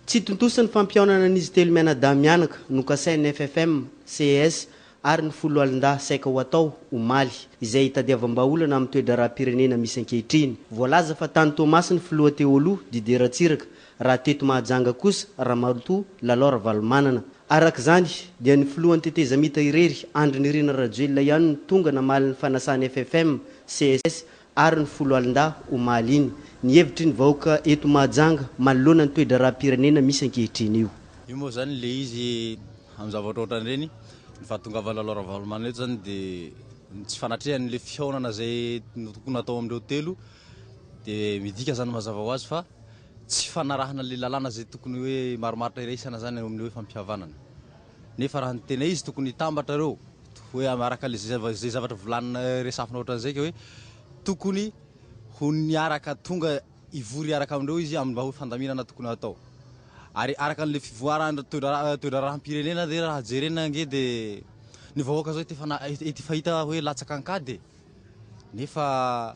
Tsy tontosa ny fampihaonana an'izy telo mianadahy mianaka nokasain'ny ffm, ces ary ny foloalindahy saika ho atao, omaly, izay hitadiavam-bahaolana amin'ny toe-draharaham-pirenena misy ankehitriny. Voalaza fa tany Toamasina ny filoha teo aloha, Didier Ratsiraka, raha teto Mahajanga kosa Ramatoa Lalao Ravalomanana. Araka izany, dia ny filohan'ny tetezamita irery, Andry Nirina Rajoelina ihany no tonga namaly ny fanasan'ny ffm, ces ary ny foloalindahy omaly iny. Ny hevitry ny vahoaka eto Mahajanga manoloana ny toe-draharaham-pirenena misy ankehitriny io. Io moa izany ilay izy amin'ny zavatra ohatran'ireny, ny fahatongavan'i Lalao Ravalomanana eto izany dia ny tsy fanatrehany ilay fihaonana izay tokony natao amin'ireo telo dia midika izany mazava ho azy fa tsy fanarahana ilay lalàna izay tokony hoe marimaritra iraisana izany eo amin'ilay hoe fampihavanana. Nefa raha ny tena izy tokony hitambatra ireo hoe araka izay zavatra volanina resafina ohatran'izay ka hoe tokony ho niaraka tonga hivory hiaraka amin'ireo izy amin'ny mba ho fandaminana tokony hatao. Ary araka an'ilay fivoaran'ny toe-draharaham-pirenena dia raha jerena ange dia ny vahoaka zao efa hita hoe latsaka an-kady e! Nefa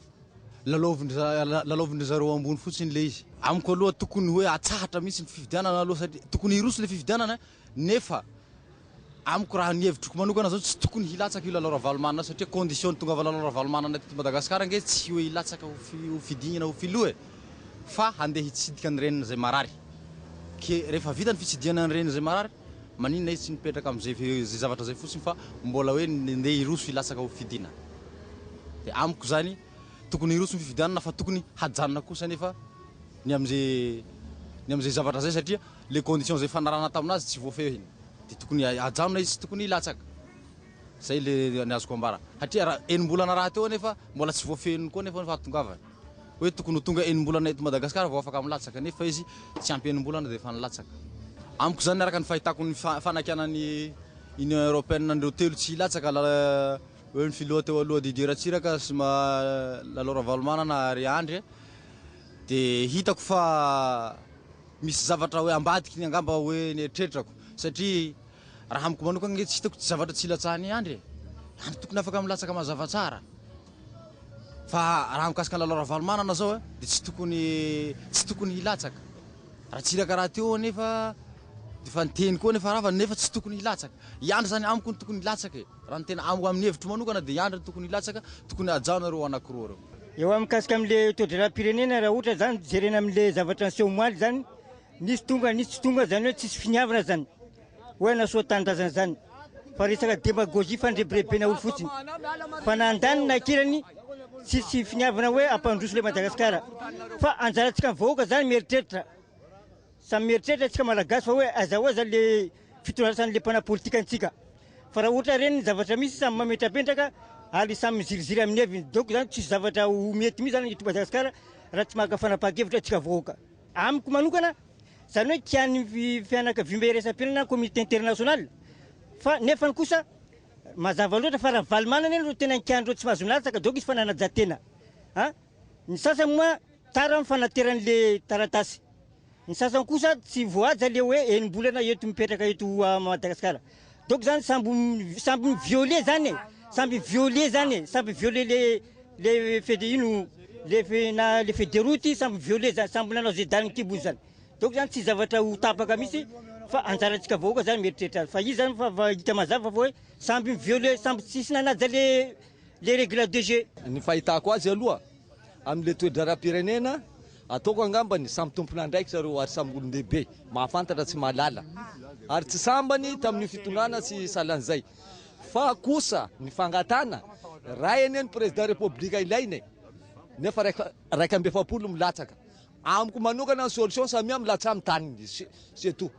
lalaovin-dry zareo ambony fotsiny ilay izy. Amiko aloha tokony hoe atsahatra mihitsy ny fifidianana aloha satria tokony hiroso ilay fifidianana nefa Amiko raha ny hevitroko manokana zao tsy tokony hilatsaka io Lalao Ravalomanana io satria condition nitongavan'i Lalao Ravalomanana teto Madagascar ange tsy hoe hilatsaka ho ho fidignana ho filoha e! fa handeha hitsidika ny reniny izay marary ke rehefa vita ny fitsidihana ny reniny izay marary maninona izy tsy nipetraka amizay zay zavatra zay fotsiny fa mbola hoe ndeha hiroso hilatsaka ho fidina de amiko zany tokony hiroso ny fifidianana fa tokony hajanona kosa anefa ny amizay ny amizay zavatra zay satria le condition zay fanarahana taminazy tsy voafehiny de tokony hajanona izy tsy tokony hilatsaka zay le ny azoko ambara satria raha enim-bolana rahateo anefa mbola tsy voafehiny koa anefa ny fahatongavany hoe tokony ho tonga enim-bolana eto Madagasikara vao afaka milatsaka nefa izy tsy ampy enim-bolana de efa nilatsaka. Amiko zany araka ny fahitako ny fanakianan'ny Union Européenne an'ireo telo tsy hilatsaka hoe ny filoha teo aloha Didier Ratsiraka sy Lalao Ravalomanana ary Andry de hitako fa Misy zavatra hoe ambadiky ny angamba hoe ny eritreritrako satria raha amiko manokana nge tsy hitako tsy zavatra tsy ilatsahan'i Andry e! Andry tokony afaka milatsaka mazava tsara fa raha mikasika an'i Lalao Ravalomanana zao e de tsy tokony tsy tokony hilatsaka, Ratsiraka rahateo anefa de efa niteny koa anefa Rava nefa tsy tokony hilatsaka, i Andry zany amiko no tokony hilatsaka e! Raha ny tena amiko amin'ny hevitro manokana de i Andry no tokony hilatsaka, tokony hajanona ireo anakiroa ireo. Eo amin'ny mikasika amin'le toe-draharaham-pirenena raha ohatra zany jerena amin'le zavatra niseho omaly zany, nisy tonga nisy tsy tonga zany hoe tsisy finiavana zany hoe hanasoa tanindrazana zany fa resaka demagogie fandrebirebena olo fotsiny fa na andaniny na ankilany tsisy finiavana hoe hampandroso le Madagasikara fa anjarantsika vahoaka zany mieritreritra Samy mieritreritra antsika Malagasy fa hoe aiza ho aiza le fitondrasan'le mpanao politika antsika. Fa raha ohatra ireny ny zavatra misy samy mametrapetraka ary samy miziriziry amin'ny heviny. Donc zany tsisy zavatra ho mety mihitsy zany eto Madagasikara raha tsy maka fanapahan-kevitra antsika vahoaka. Amiko manokana, zany hoe tian'ny fianakaviambe iraisam-pirenena na communauté internationale fa nefany kosa mazava loatra fa Ravalomanana anie no tena nikian'ireo tsy mahazo milatsaka donc izy fa nanaja tena a. Ny sasany moa tara ny fanateran'le taratasy. Ny sasany kosa tsy voahaja le hoe enim-bolana eto mipetraka eto Madagasikara. Donc zany samby samby mi-violer zany e, samby violer zany e, samby violer le le feuille ino le fe na le feuille de route samby violer zany, samby nanao ze dalin'ny kibony zany. Donc zany tsy zavatra ho tapaka mihitsy fa anjarantsika vahoaka zany mieritreritra azy. Fa izy zany fa fa hita mazava fa hoe samby mi-violer, samby tsisy nanaja le le règle de jeu. Ny fahitako azy aloha amin'ilay toe-draharaham-pirenena, ataoko angambany samy tompon'andraikitra ireo ary samy olon-dehibe, mahafantatra tsy mahalala. Ary tsy sambany tamin'io fitondrana tsy sahalan'izay. Fa kosa ny fangatana, ray anie ny président Repoblika ilaina e! Nefa 41 milatsaka. Amiko manokana ny solution samia milatsaha amin'ny taniny, c'est tout.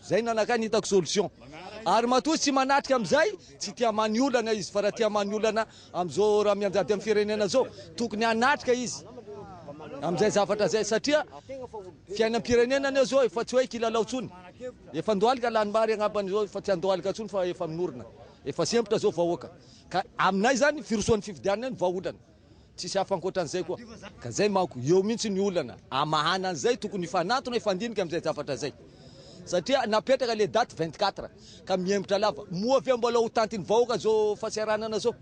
Zay nanakay ny hitako solution. Ary matoa tsy manatrika amizay, tsy tia many olana izy fa raha tia many olana amizao raha mianjady am firenena zao, tokony hanatrika izy amizay zavatra zay satria fiainam-pirenena anie zao efa tsy hoe kilalao tsony. Efa andohalika lanimbary angambany zao efa tsy andohalika tsony fa efa minorina. Efa sempotra zao vahoaka. Ka aminay zany firosoan'ny fifidianana io no vahaolana. Tsisy hafa ankoatran'izay koa. Ka zay manko, eo mihitsy ny olana. Amahana an'izay tokony hifanantona hifandinika amin'izay zavatra zay. Satria napetraka le date 24 ka mihemotra lava. Moa ve mbola ho tantin'ny vahoaka zao fahatsiaranana zao?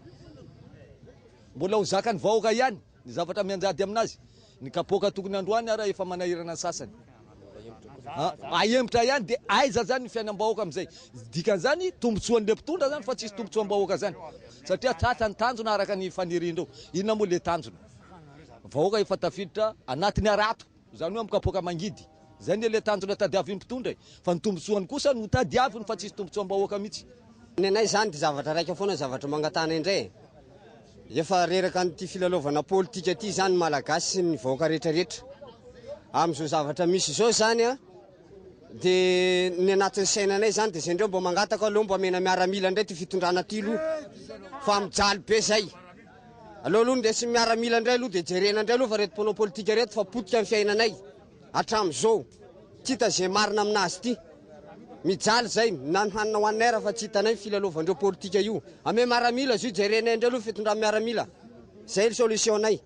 Mbola ho zakan'ny vahoaka ihany ny zavatra mianjady aminazy. Ny kapoaka tokony androany ara efa manahirana ny sasany. Ahemotra ihany dia aiza zany ny fiainam-bahoaka amin'izay? Dikan'izany tombotsoan'le mpitondra zany fa tsisy tombotsoam-bahoaka zany. Satria tratra ny tanjona araka ny faniriandreo. Inona moa le tanjona? Vahoaka efa tafiditra anatin'ny harato, izany hoe amin'ny kapoaka mangidy. Izay anie le tanjona tadiavin'ny mpitondra e. Fa ny tombotsoany kosa no tadiaviny fa tsisy tombotsoam-bahoaka mihitsy. Ny anay izany dia zavatra raika foana zavatra mangatahana indray e. Efa reraka an'ity filalaovana politika ity izany ny Malagasy sy ny vahoaka rehetra rehetra. Amin'izao zavatra misy izao izany an, dia ny anatin'ny sainanay izany dia izay indreo mba mangataka aloha mba omena miaramila indray ity fitondrana ity aloha fa mijaly be izay. Aleo aloha ndesy miaramila indray aloha dia jerena indray aloha fa reto mpanao politika reto fa potika ny fiainanay hatramin'izao. Tsy hita izay marina aminazy ity. Mijaly zay, na ny hanina hohaninay ara fa tsy hitanay ny filalaovandreo politika io. Ameo miaramila izy io jerenay indray aloha fitondran'ny miaramila. Zay ny solution nay.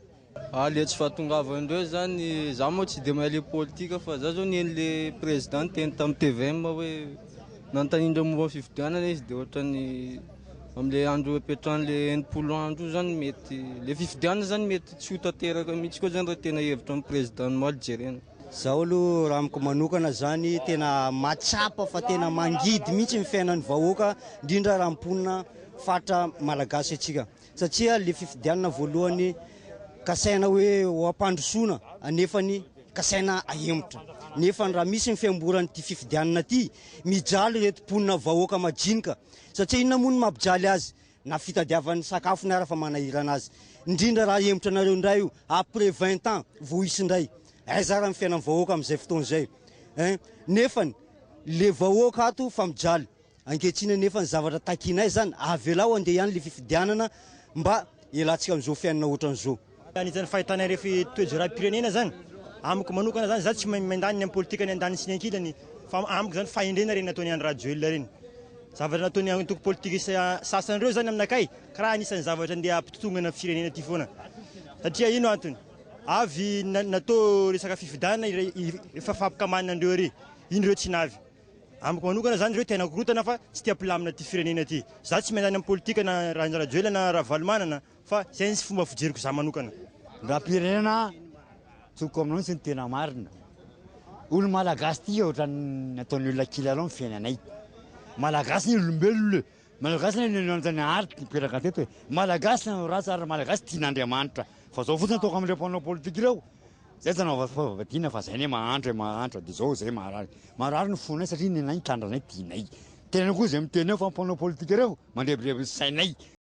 Ah le tsy fahatongavandreo zany, za moa tsy de mahay le politika fa za zao niheno le président niteny tam tvm hoe nanontaniandreo momba ny fifidianana izy de ohatrany amle andro ipetrahanle 60 andro io zany mety le fifidianana zany mety tsy ho tanteraka mihitsy koa zany raha tena hevitra ny président omaly jerena. Zaho aloha raha amiko manokana zany tena mahatsapa fa tena mangidy mihitsy ny fiainan'ny vahoaka indrindra raha mponina faritra malagasy antsika satria le fifidianana voalohany kasaina hoe ho ampandrosoana anefany kasaina ahemotra nefany raha misy ny fiamboran'ity fifidianana ty mijaly ireto mponina vahoaka majinika satria inona moa no mampijaly azy na fitadiavany sakafony ara fa manahirana azy indrindra raha hemotra anareo indray io après 20 ans vao hisy indray aiza ara ny fiainan'ny vahoaka amin'izay fotoana izay hein nefany le vahoaka ato fa mijaly ankehitriny anefa ny zavatra takianay zany avelao andeha ihany le fifidianana mba hialantsika amin'izao fiainana ohatran'izao. Anisan'ny fahitana ireo toe-draharaham-pirenena zany, amiko manokana zany, za tsy mandany ny amin'ny politika ny andaniny sy ny ankilany, fa amiko zany fahendrena ireny nataon'i Andry Rajoelina ireny. Zavatra nataon'ny antoko politika sasany ireo zany aminakay, karaha anisan'ny zavatra ndeha hampitotongana ny firenena ty foana. Satria ino antony? Avy natao resaka fifidianana efa fampikamanina andreo ary, iny ireo tsy navy. Amiko manokana zany ireo tena korotana fa tsy te hampilamina ty firenena ty. Za tsy mandany amin'ny politika na Andry Rajoelina na Ravalomanana fa zay ny fomba fijeriko za manokana. Raha-pirenena tsoriko aminao mihitsy ny tena marina. Olo malagasy ty ohatran'ny ataon'ny olona kilalao ny fiainanay. Malagasy ny olombelona e. Malagasy ny Andrianjanahary nipetraka teto e. Malagasy nanao ratsy ary Malagasy tian'Andriamanitra. Fa zao fotsiny ataoko amin'ireo mpanao politika ireo. Zay tsy anaovako fivavahana fa zay anie mahantra e mahantra de zao zay marary. Marary ny fonay satria ny anay ny tanindrazanay tianay. Teneno koa zay miteny eo fa mpanao politika ireo mandrebireby ny sainay.